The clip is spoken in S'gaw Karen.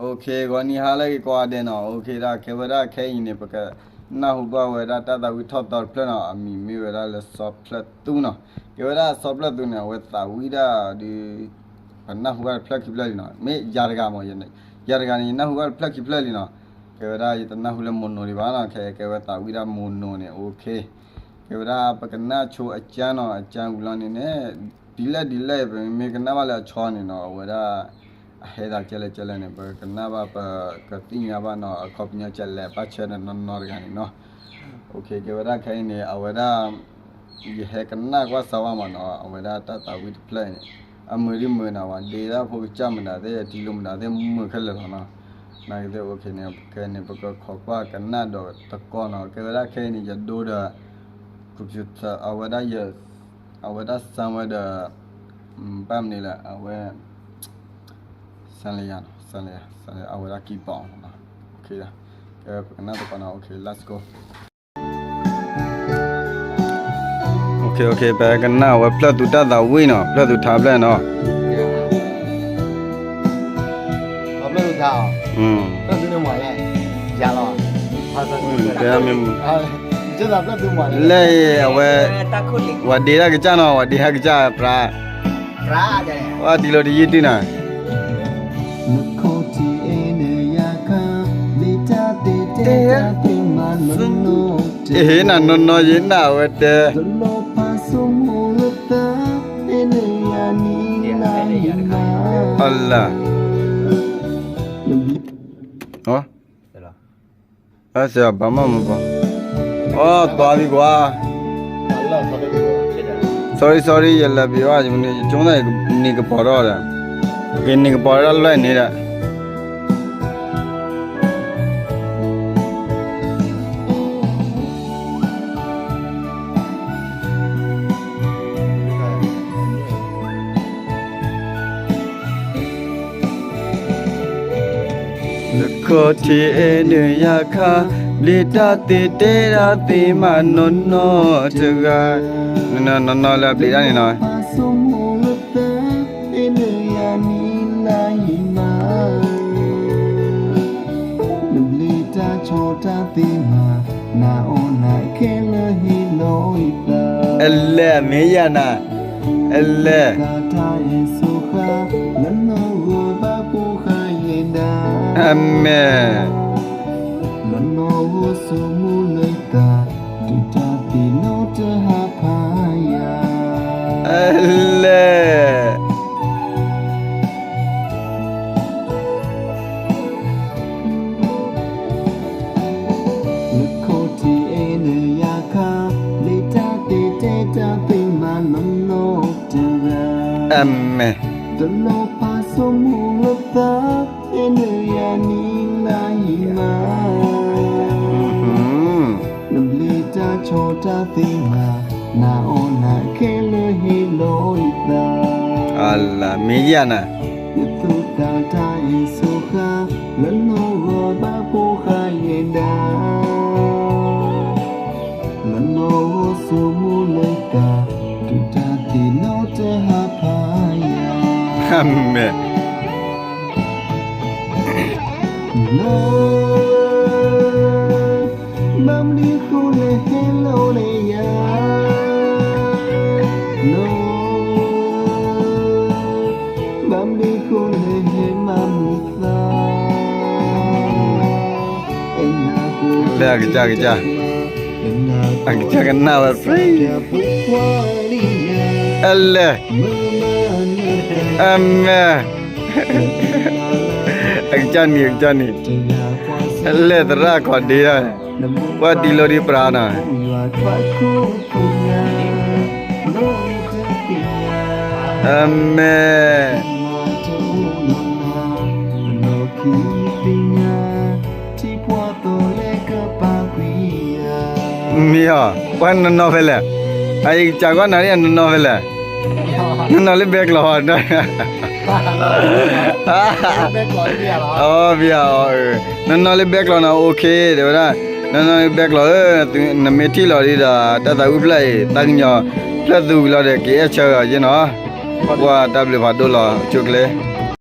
OK, ဂီၤနံၤဟါလၢအဂ့ၤကိးဂၤဒဲးနီၤ. OK ဒၣ် ကဲဝဲဒၣ်ခဲအံၤန့ၣ် ပကနၢ်ဟူဘၣ်ဝဲဒၣ်တၢ်သးဝံၣ်ထီၣ်သီတဖျၢၣ်နီၤ, အမံၤမ့ၢ်ဝဲဒၣ်လၢစီၤဖျၢၣ်သူနီၤ. ကဲဝဲဒၣ်စီၤဖျၢၣ်သူန့ၣ် အဝဲသးဝံၣ်ဒၣ်ဒီး ပနၢ်ဟူဘၣ်တဖျၢၣ်ခံဖျၢၣ်လံနီၤ. မ့ၢ်ယၤတဂၤမး, ယၤတဂၤန့ၣ် ယနၢ်ဟူဘၣ်တဖျၢၣ်ခံဖျၢၣ်လံနီၤ. ကဲဝဲဒၣ်ယတနၢ်ဟူလၢမိၢ်နိၤဒံးဘၣ်နီၤ, ကဲဝဲသးဝံၣ်ဒၣ်မိၢ်နိၤန့ၣ် OK. ကဲဝဲဒၣ်ပကနၢ်ဆိအကၠၢ်နီၤ, အကၠၢ်ဝံၤလီၤန့ၣ်န့ၣ် ဒ်လဲၣ်ဒ်လဲၣ် ပမ့ၢ်ကနၣ်ဘၣ်လၢအဆီန့ၣ်နီၤ, အဝဲဒၣ် အဟဲသးကဲလဲၣ်ကဲလဲၣ်န့ၣ် ပကနၣ်ဘၣ် ပကသ့ၣ်ညါဘၣ်နီၤ, အခီပညီကဲလဲၣ် ဘၣ်ဆၢဒီးနီၢ်နီၢ်တဂၤန့ၣ်နီၤ. OK ကဲဝဲဒၣ်ခဲအံၤန့ၣ် အဝဲဒၣ် ယဟဲကနၣ်ကွၢ်စၢၤဘၣ်မးနီၤ, အဝဲဒၣ်တၢ်သးဝံၣ်တဖျၢၣ်န့ၣ် အမုာ်ဒ်မုာ်နီၤ, ဝဲဒ့ဒၣ်ဖိကစၢ်မတၤသ့ၣ် ထံလိမတၤသ့ၣ် မုာ်ခဲလၢာ်လီၤနီၤ. နာ်က့သ့ၣ် OK န့ၣ် ခဲအံၤန့ၣ် ပကခိးကွၢ်ကနၣ်ဒီးတကီၢ်နီၤ. ကဲဝဲဒၣ်ခဲအံၤန့ၣ် ယဒိဒီး computer အဝဲဒၣ်ယ အဝဲဒၣ်စၢ်ဝဲဒီး ဘၣ်မနုၤလဲၣ် အဝဲ စၢ်လၢယၤနီၤ, စၢ်လၢယၤ, စၢ်လၢအဝဲဒၣ် keyboard နီၤ. OK ကဲ ပကနၣ်တကီၢ်နီၤ. OK, let's go. OK, OK ပကနၣ်ဝဲဖျၢၣ်သူတၢ်သးဝံၣ်နီၤ, ဖျၢၣ်သူထါဖျၢၣ်နီၤ. ဖျၢၣ်သူထါ, လၢအံၤအဝဲ ဝဲဒ့တၢ်ကစၢ်နီၤ, ဝဲဒ့တၢ်ကစၢ်ပြး, ဝဲတံၤလိာ်တယုၢ်တုနီၤ. အ့ နနီၢ်နီၢ်ယနၢ်ဝဲတဲ, အလၤ, ဘၣ်မၤမပီ, အိ သွါသံကွၢ်, sorry sorry ယလဲၤဘံးဘၣ်, ယဆိကမိၣ်န့ၢ်ကပီၤထီၣ်ဒီး, ကန့ၢ်ကပီၤထီၣ်လၢန့ၣ်ဒီး နခိၣ်ထံၣ်အ့ၣ်နုာ်ယၤခါ, ဘျ့တၢ်သ့တဲတၢ်သ့မးနီၢ်နီၢ်တဂၤ, နီၢ်နီၢ်လၢအဘျ့တၢ်န့ၣ်နီၤ. နဘျ့တၢ်ဆီၣ်တၢ်သ့မး, နၤအီၣ်နၤခဲလၢာ်ဟ့ၣ်လီၤအသး, အလဲၣ်မ့ၢ်ယၤနၤ, အလဲၣ်, တၢ်အဲၣ်ဆိဃါ, လၢနီၢ်ဂီၤဘၣ်ဖိဃါယဲၢ်ဒါ, အမဲာ်, လၢနီၢ်ဂီၤဆိကမိၣ်လၢသး, ဒုးတၢ်သ့ၣ်နီၣ်တဟးဖးယၤ, အလဲၣ်. နခိၣ်ထံၣ်အ့ၣ်နုာ်ယၤခါ, ဘျ့တၢ်သ့တဲတၢ်သ့မးနီၢ်နီၢ်တဂၤ, အမဲာ်, တလိၣ်ဖးဆိကမိၣ်လၢသး, အ့ၣ်နုာ်ယၤနံၤလါယံၤမး, နဘျ့တၢ်ဆီၣ်တၢ်သ့မး, နၤအီၣ်နၤခဲလၢာ်ဟ့ၣ်လီၤအသး, အလၤမ့ၢ်ယၤနၤ, နသူၣ်တၢ်တၢ်အဲၣ်ဆိဃါ, လၢနီၢ်ဂီၤဘၣ်ဖိဃါယဲၢ်ဒါ, လၢနီၢ်ဂီၤဆိကမိၣ်လၢသး, ဒုးတၢ်သ့ၣ်နီၣ်တဟးဖးယၤ, အမဲာ်. ဘၣ်မနုၤဃိလဲၣ်ဟဲလီၤန့ၢ်ယၤ, ဘၣ်မနုၤဃိလဲၣ်ဟဲမၤမုာ်သး, လၢအကစၢ်ကစၢ်, အကစၢ်ကနၣ်ဝဲ, အလဲၣ်, အမဲာ်, အကစၢ်နံၤ အကစၢ်နံၤ, အလဲၣ်သရၣ်ခီၣ်ဒ့, ပှၤတံၤလိာ်ဒံးပြးနီၤ, အမဲာ်. မ့ၢ်အီၤ, ပှၤနီၢ်နီၢ်ဖဲလဲၣ်, အအံၤကစၢ်ကွၢ်နၤဒ်အနီၢ်နီၢ်ဖဲလဲၣ်, နီၢ်နီၢ်လၢဘဲကျီၤ, နီၢ်နီၢ်လၢဘဲကျီၤနီၤ, OK တဲဝဲဒၣ်, နီၢ်နီၢ်လၢဘဲကျီၤဧၢ, နမ့ၢ်ထံၣ်လီၤဒ်ဒီး တၢ်သးဝံၣ်ဖျၢၣ်အံၤ သးကညီၤဖျၢၣ်သူဝံၤလီၤဒီး က့ၤအဲၣ်ဆၢဂ့ၤအီၤယဲနီၤ, ပှၤတၢ်ဘျုးဖးဒိၣ်လီၤ ဆိကျဲ